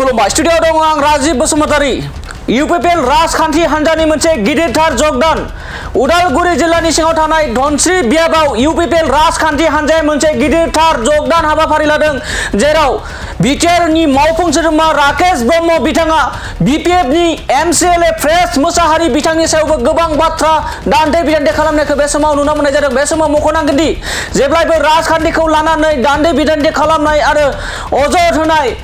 खुलुमबाय स्टुडिअ दं आं राजीव बसुमतारी UPPL राजखान्थि हान्जानि मोनसे गिदिरथार जगदान उदालगुरि जिल्लानि सिङाव थानाय धनस्रि बियाबाव UPPL राजखान्थि हान्जाया मोनसे गिदिरथार जगदान हाबाफारि लादों जेराव बिटिआरनि मावफुं सोद्रोमा राकेश ब्रह्म बिथाङा BPF नि MCLA फ्रेस मोसाहारि बिथांनि सायावबो गोबां बाथ्रा दान्थे बिदान्थे खालामनायखौ बे समाव नुनो मोननाय जादों। बे समाव मख'नांगोन दि जेब्लायबो राजखान्थिखौ लानानै दान्थे बिदान्थे खालामनाय आरो अजद होनाय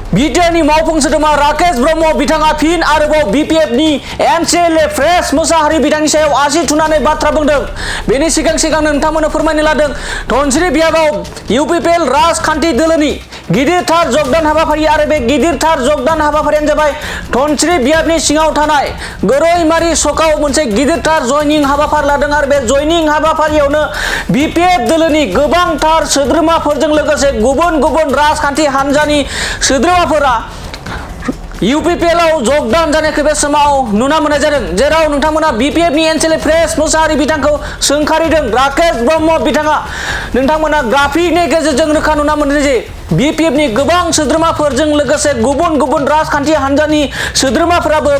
बिटिआरनि मावफुं सोद्रोमा राकेश ब्रह्म बिथाङा फिन आरोबाव BPF नि MCLA फ्रेस मोसाहारि बिथांनि सायाव आसि थुनानै बाथ्रा बुंदों। बेनि सिगां नोंथांमोननो फोरमायनो लादों धनस्रि बियाबाव UPPL राजखान्थि दोलोनि गिदिरथार जगदान हाबाफारि आरो बे गिदिरथार जगदान हाबाफारियानो जाबाय धनस्रि बियाबनि सिङाव थानाय गरैमारि सकाव मोनसे गिदिरथार जयनिं हाबाफारि लादों आरो बे जयनिं हाबाफारियावनो BPF दोलोनि गोबांथार सोद्रोमाफोरजों लोगोसे गुबुन गुबुन राजखान्थि हान्जानि सोद्रोमाफोरा UPPL आव जगदान जानायखौ बे समाव नुनो मोननाय जादों जेराव नोंथांमोना BPF नि MCLA फ्रेस मोसाहारि बिथांखौ सोंखारिदों राकेश ब्रह्म बिथाङा नोंथांमोना ग्राफिकनि गेजेरजों रोखा नुनो मोनदों जे BPF नि गोबां सोद्रोमाफोरजों लोगोसे गुबुन गुबुन राजखान्थि हान्जानि सोद्रोमाफोराबो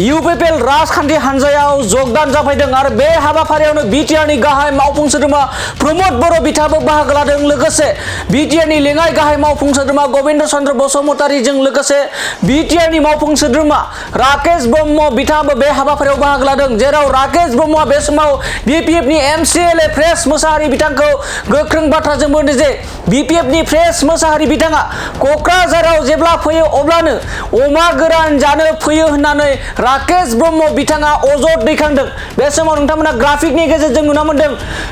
UPPL राजखान्थि हान्जायाव जगदान जाफैदों आरो बे हाबाफारियावनो BTR नि गाहाय मावफुं सोद्रोमा प्रमद बर' बिथाङाबो बाहागो लादों लोगोसे BTR नि लेङाइ गाहाय मावफुं सोद्रोमा गबिन्द चन्द्र बसुमतारीजों लोगोसे BTR नि मावफुं सोद्रोमा राकेश ब्रह्म बिथाङाबो बे हाबाफारियाव बाहागो लादों जेराव राकेश ब्रह्मआ बे समाव BPF नि MCLA फ्रेस मोसाहारि बिथांखौ गोख्रों बाथ्राजों बुंदों जे BPF नि फ्रेस मोसाहारि बिथाङा क'क्राझाराव जेब्ला फैयो अब्लानो अमा गोरान जानो फैयो होननानै राकेश ब्रह्म बिथाङा अजद दैखांदों। बे समाव नोंथांमोना ग्राफिकनि गेजेरजों नुनो मोनदों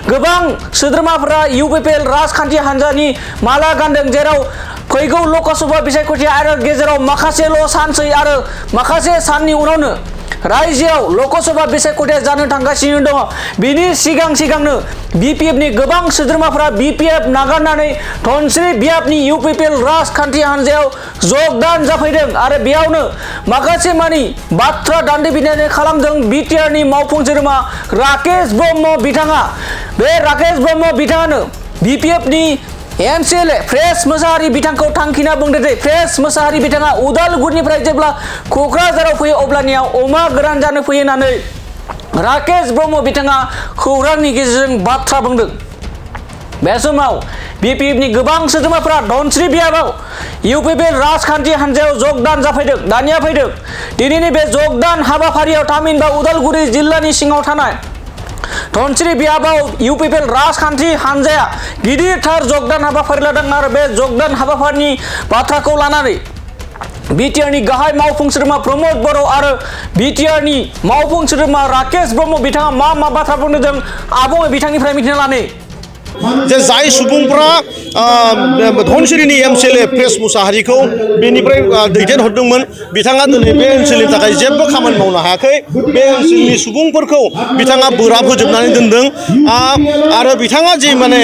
गोबां सोद्रोमाफोरा UPPL राजखान्थि हान्जानि माला गानदों जेराव फैगौ लोकसभा बिसायख'थि आरो गेजेराव माखासेल' सानसै आरो माखासे साननि उनावनो रायजोआव लोकसभा बिसायख'थिया जानो थांगासिनो दङ। बिनि सिगांनो BPF नि गोबां सोद्रोमाफोरा BPF नागारनानै धनस्रि बियाबनि UPPL राजखान्थि हान्जायाव जगदान जाफैदों आरो बेयावनो माखासे मानि बाथ्रा दान्थे बिदान्थे खालामदों BTR नि मावफुं सोद्रोमा राकेश ब्रह्म बिथाङा। बे राकेश ब्रह्म बिथाङानो BPF नि MCLA फ्रेस मोसाहारि बिथांखौ थांखिना बुंदों जे फ्रेस मोसाहारि बिथाङा उदालगुरिनिफ्राय जेब्ला क'क्राझाराव फैयो अब्लानिया अमा गोरान जानो फैयो होननानै राकेश ब्रह्म बिथाङा खौरांनि गेजेरजों बाथ्रा बुंदों। बे समाव BPF नि गोबां सोद्रोमाफोरा धनस्रि बियाबाव UPPL राजखान्थि हान्जायाव जगदान जाफैदों। दानिया फैदों दिनैनि बे जगदान हाबाफारियाव थामहिनबा उदालगुरि जिल्लानि सिङाव थानाय धनस्रि बियाबाव UPPL राजखान्थि हान्जाया गिदिरथार जगदान हाबाफारि लादों आरो बे जगदान हाबाफारिनि बाथ्राखौ लानानै BTR नि गाहाय मावफुं सोद्रोमा प्रमद बर' आरो BTR नि मावफुं सोद्रोमा राकेश ब्रह्म बिथाङा मा बाथ्रा बुंदों जों आबुङै बिथांनिफ्राय मिथिना लानि। जे जाय सुबुंफ्रा धनस्रिनि MCLA फ्रेस मोसाहारिखौ बेनिफ्राय दैदेनहरदोंमोन बिथाङा दिनै बे ओनसोलनि थाखाय जेबो खामानि मावनो हायाखै। बे ओनसोलनि सुबुंफोरखौ बिथाङा बोरा फोजोबनानै दोनदों आरो बिथाङा जि माने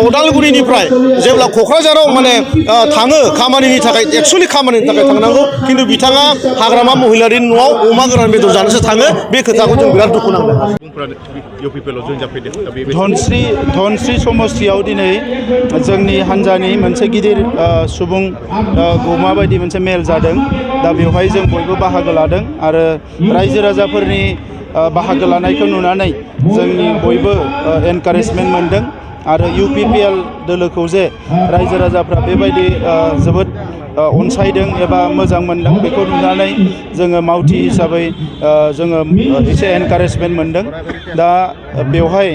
उदालगुरिनिफ्राय जेब्ला क'क्राझाराव माने थाङो खामानिनि थाखाय एक्सुवेलि खामानिनि थाखाय थांनांगौ खिन्थु बिथाङा हाग्रामा महिलारिनि न'आव अमा गोरान बेदर जानोसो थाङो। बे खोथाखौ जों बिराद दुखु नांदों। धनस्रि समस्थियाव दिनै जोंनि हान्जानि मोनसे गिदिर सुबुं गौमा बायदि मोनसे मेल जादों। दा बेवहाय जों बयबो बाहागो लादों आरो रायजो राजाफोरनि बाहागो लानायखौ नुनानै जोंनि बयबो एनकारेजमेन्ट मोनदों आरो UPPL दोलोखौ जे रायजो राजाफ्रा बेबायदि जोबोद अनसायदों एबा मोजां मोनदों बेखौ नुनानै जोङो मावथि हिसाबै जोङो एसे एनकारेजमेन्ट मोनदों। दा बेवहाय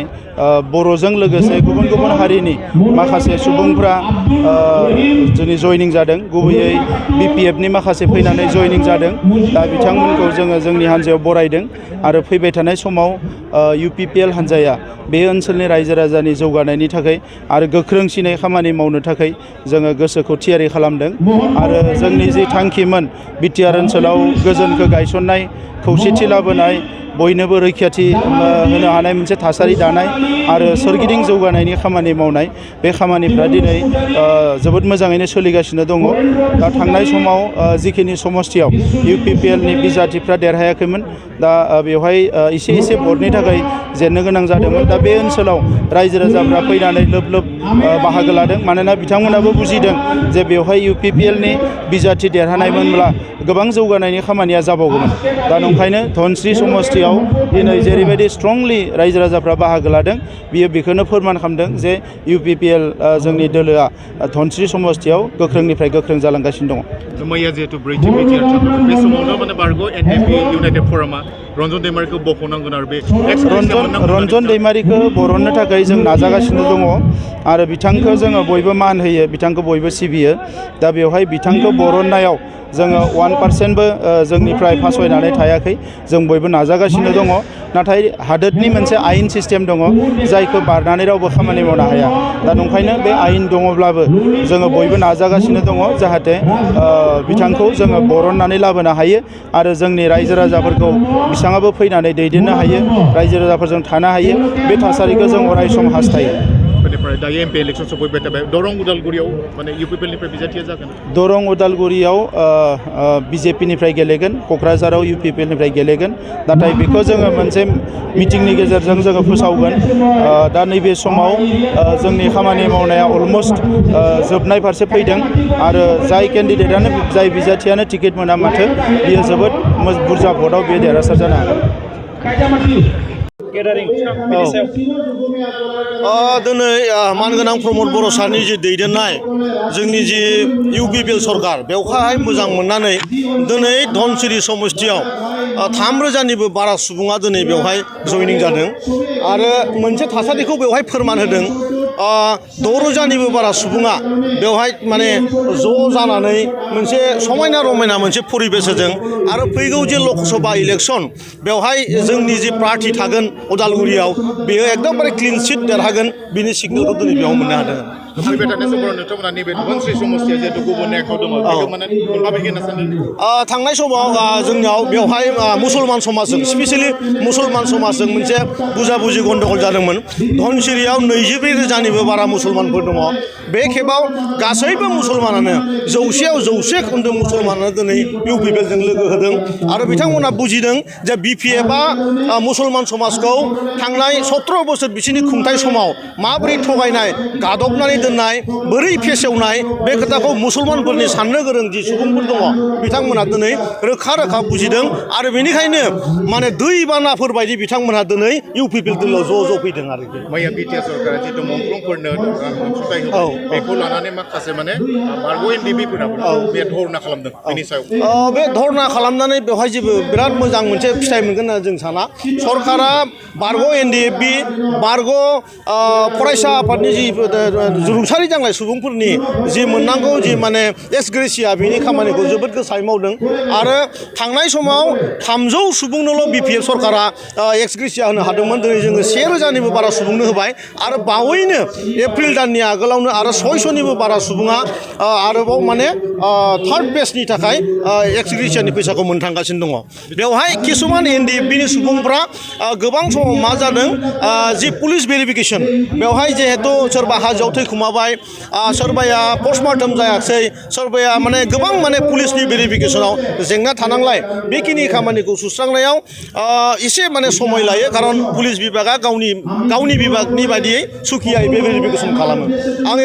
बर'जों लोगोसे गुबुन गुबुन हारिनि माखासे सुबुंफ्रा जोंनि जयनिं जादों गुबैयै BPF नि माखासे फैनानै जयनिं जादों। दा बिथांमोनखौ जोङो जोंनि हान्जायाव बरायदों आरो फैबाय थानाय समाव UPPL हान्जाया बे ओनसोलनि रायजो राजानि जौगानायनि थाखाय आरो गोख्रोंसिनै खामानि मावनो थाखाय जोङो गोसोखौ थियारि खालामदों आरो जोंनि जि थांखिमोन BTR ओनसोलाव गोजोनखौ गायसननाय खौसेथि लाबोनाय बयनोबो रैखाथि होनो हानाय मोनसे थासारि दानाय आरो सोरगिदिं जौगानायनि खामानि मावनाय बे खामानिफ्रा दिनै जोबोद मोजाङैनो सोलिगासिनो दङ। दा थांनाय समाव जिखिनि समस्थियाव UPPL नि बिजाथिफ्रा देरहायाखैमोन दा बेवहाय एसे भटनि थाखाय जेननो गोनां जादोंमोन दा बे ओनसोलाव रायजो राजाफ्रा फैनानै लोब लोब बाहागो लादों मानोना बिथांमोनाबो बुजिदों जे बेवहाय UPPLनि बिजाथि देरहानायमोनब्ला गोबां जौगानायनि खामानिया जाबावगौमोन दा नंखायनो धनस्री समस्थियाव दिनै जेरैबायदि स्ट्रंलि रायजो राजाफ्रा बाहागो लादों बियो बेखौनो फोरमान खालामदों जे UPPL जोंनि दोलोआ धनस्री समस्थियाव गोख्रोंनिफ्राय गोख्रों जालांगासिनो दङ। मैया जिहेतु ब्रैथि बिटिआर जादोंमोन बे समावनो माने बारग' NDP इउनाइटेड फरामा रन्जन दैमारिखौ बख'नांगोन आरो बे रन्जन दैमारिखौ बरननो थाखाय जों नाजागासिनो दङ आरो बिथांखौ जोङो बयबो मान होयो बिथांखौ बयबो सिबियो दा बेवहाय बिथांखौ बरननायाव जोङो 1%बो जोंनिफ्राय फासयनानै थायाखै जों बयबो नाजागासिनो दङ नाथाय हादोरनि मोनसे आयेन सिस्टेम दङ जायखौ बारनानै रावबो खामानि मावनो हाया दा नंखायनो बे आयेन दङब्लाबो जोङो बयबो नाजागासिनो दङ जाहाथे बिथांखौ जोङो बरननानै लाबोनो हायो आरो जोंनि रायजो राजाफोरखौ बिथाङाबो फैनानै दैदेननो हायो रायजो राजाफोरजों थानो हायो बे थासारिखौ जों अराय सम हास्थायो। बेनिफ्राय दायो MP इलेक्सन सफैबाय थाबाय दरं उदालगुरियाव माने UPPLनिफ्राय बिजाथिया जागोन दरं उदालगुरियाव BJPनिफ्राय गेलेगोन क'क्राझाराव UPPLनिफ्राय गेलेगोन नाथाय बेखौ जोङो मोनसे मिटिंनि गेजेरजों जोङो फोसावगोन दा नैबे समाव जोंनि खामानि मावनाया अलमस्ट जोबनाय फारसे फैदों आरो जाय केन्डिडेटआनो जाय बिजाथियानो टिकेट मोना माथो बियो जोबोद बुरजा भटआव बियो देरहासार जानो हागोन। दिनै मानगोनां प्रमद बर' सारनि जि दैदेननाय जोंनि जि UPPL सरकार बेवहाय मोजां मोननानै दिनै धनसिरि समस्थियाव 3,000निबो बारा सुबुङा दिनै बेवहाय जयनिं जादों आरो मोनसे थासारिखौ बेवहाय फोरमान होदों 6,000निबो बारा सुबुङा बेवहाय माने ज' जानानै मोनसे समायना रमायना मोनसे परिबेस होदों आरो फैगौ जे लकसभा इलेक्सन बेवहाय जोंनि जि प्रार्थी थागोन उदालगुरियाव बेयो एकदमबारे क्लिन सिट देरहागोन बिनि सिगनेलखौ दिनै बेयाव मोननो हादों। फैबाय थानाय समाव नोंथांमोना नैबे धनस्री समस्थिया जिहेतु गुबुन आखायाव दङ बेखौ माने मोनफाबायगोन सानो थांनाय समाव जोंनियाव बेवहाय मुसलमान समाजजों स्पेसियेलि मुसलमान समाजजों मोनसे बुजाबुजि गन्डगल जादोंमोन धनसिरियाव 24,000निबो बारा मुसलमानफोर दङ बे खेबाव गासैबो मुसलमानानो 100आव 100 खोन्दो मुसलमानानो दिनै UPPLजों लोगो होदों आरो बिथांमोना बुजिदों जे BPFआ मुसलमान समाजखौ थांनाय 17 बोसोर बिसोरनि खुंथाय समाव माबोरै थगायनाय गादबनानै दोननाय बोरै फेसेवनाय बे खोथाखौ मुसलमानफोरनि साननो गोरों जि सुबुंफोर दङ बिथांमोना दिनै रोखा रोखा बुजिदों आरो बेनिखायनो माने दैबानाफोर बायदि बिथांमोनहा दिनै UPPL दोलोआव ज' फैदों आरोखि मैया बिटिआर सरकारा जितु मुंख्लंफोरनो अनसुंथाइ होबाय बेखौ लानानै माखासे माने बारग' NDPफोराबो बे धरना खालामदों बेनि सायाव बे धरना खालामनानै बेवहाय जेबो बिराद मोजां मोनसे फिथाइ मोनगोन होनना जों साना सरकारा बारग' NDP बारग' फरायसा आफादनि जि रुंसारि जानाय सुबुंफोरनि जि मोननांगौ जि माने एक्सग्रेसिया बेनि खामानिखौ जोबोद गोसायै मावदों आरो थांनाय समाव 300 सुबुंनोल' BPF सरकारा एक्सग्रेसिया होनो हादोंमोन दिनै जोङो 1,000निबो बारा सुबुंनो होबाय आरो बावैनो एप्रिल दाननि आगोलावनो आरो 600निबो बारा सुबुङा आरोबाव माने थार्ड बेचनि थाखाय एक्सग्रेसियानि फैसाखौ मोनथांगासिनो दङ बेवहाय किसुमान NDPनि सुबुंफ्रा गोबां समाव मा जादों जि पुलिस भेरिफिकेसन बेवहाय जिहेतु सोरबा हाजोआव थैखुमाबाय सोरबाया पस्टमार्टम जायाखै सोरबाया माने गोबां माने पुलिसनि भेरिफिकेसनाव जेंना थानांलाय बेखिनि खामानिखौ सुस्रांनायाव एसे माने समय लायो खारन पुलिस बिभागा गावनि बिभागनि बायदियै सुखियायै बे भेरिफिकेसन खालामो आङो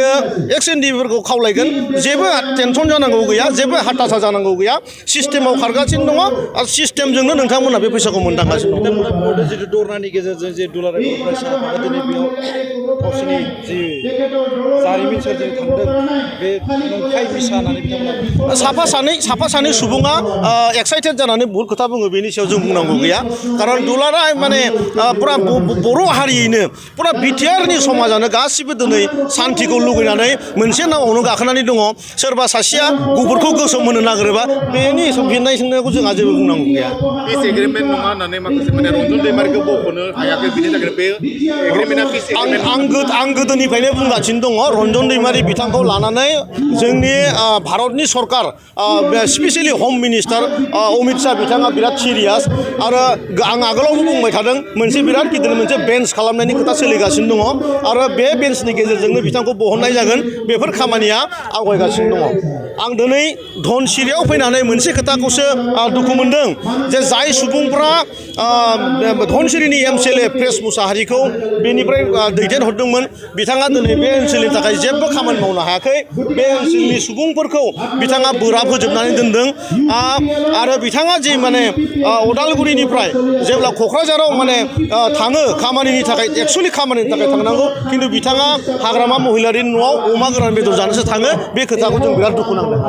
एक्स NDPफोरखौ खावलायगोन जेबो टेनसन जानांगौ गैया जेबो हाथासा जानांगौ गैया सिस्टेमाव खारगासिनो दङ आरो सिस्टेमजोंनो नोंथांमोना बे फैसाखौ मोनदांगासिनो दङ जितु धरनानि गेजेरजों जे दुलाराय बर' साफाया दिनै बेयाव गावसोरनि जि जारिमिन सोरजिनो थांदों बे नंखाय मिसा होननानै बिथांमोना साफा सानै सुबुङा एक्साइटेड जानानै बहुत खोथा बुङो बेनि सायाव जों बुंनांगौ गैया खारन दुलाराय माने पुरा बर' हारियैनो पुरा बिटिआरनि समाजानो गासिबो दिनै सान्थिखौ लुगैनानै मोनसे नावावनो गाखोनानै दङ सोरबा सासेया गुबुरखौ गोसोम होनो नागिरोबा बेनि फिननाय सोंनायखौ जोंहा जेबो बुंनांगौ गैया पिस एग्रिमेन्ट नङा होननानै माखासे माने रन्जन दैमारिखौ बख'नो हायाखै बिनि थाखाय बे एग्रिमेन्टआ पिस एग्रिमेन्ट आं गोदोनिफ्रायनो बुंगासिनो दङ रन्जन दैमारि बिथांखौ लानानै जोंनि भारतनि सरकार स्पेसियेलि हम मिनिस्टार अमित शाह बिथाङा बिराद सिरियास आरो आं आगोलावबो बुंबाय थादों मोनसे बिराद गिदिर मोनसे बेन्च खालामनायनि खोथा सोलिगासिनो दङ आरो बे बेन्चनि गेजेरजोंनो बिथांखौ बहननाय जागोन बेफोर खामानिया आवगायगासिनो दङ आं दिनै धनसिरियाव फैनानै मोनसे खोथाखौसो दुखु मोनदों जे जाय सुबुंफ्रा धनसिरिनि एमसिएलए प्रेस मुसाहारिखौ बेनिफ्राय दैदेनहरदोंमोन बिथाङा दिनै बे ओनसोलनि थाखाय जेबो खामानि मावनो हायाखै बे ओनसोलनि सुबुंफोरखौ बिथाङा बोरा फोजोबनानै दोनदों आरो बिथाङा जि माने उदालगुरिनिफ्राय जेब्ला क'क्राझाराव माने थाङो खामानिनि थाखाय एक्सुवेलि खामानिनि थाखाय थांनांगौ खिन्थु बिथाङा हाग्रामा महिलारिनि न'आव अमा गोरान बेदर जानोसो थाङो बे खोथाखौ जों बिराद दुखु नांदों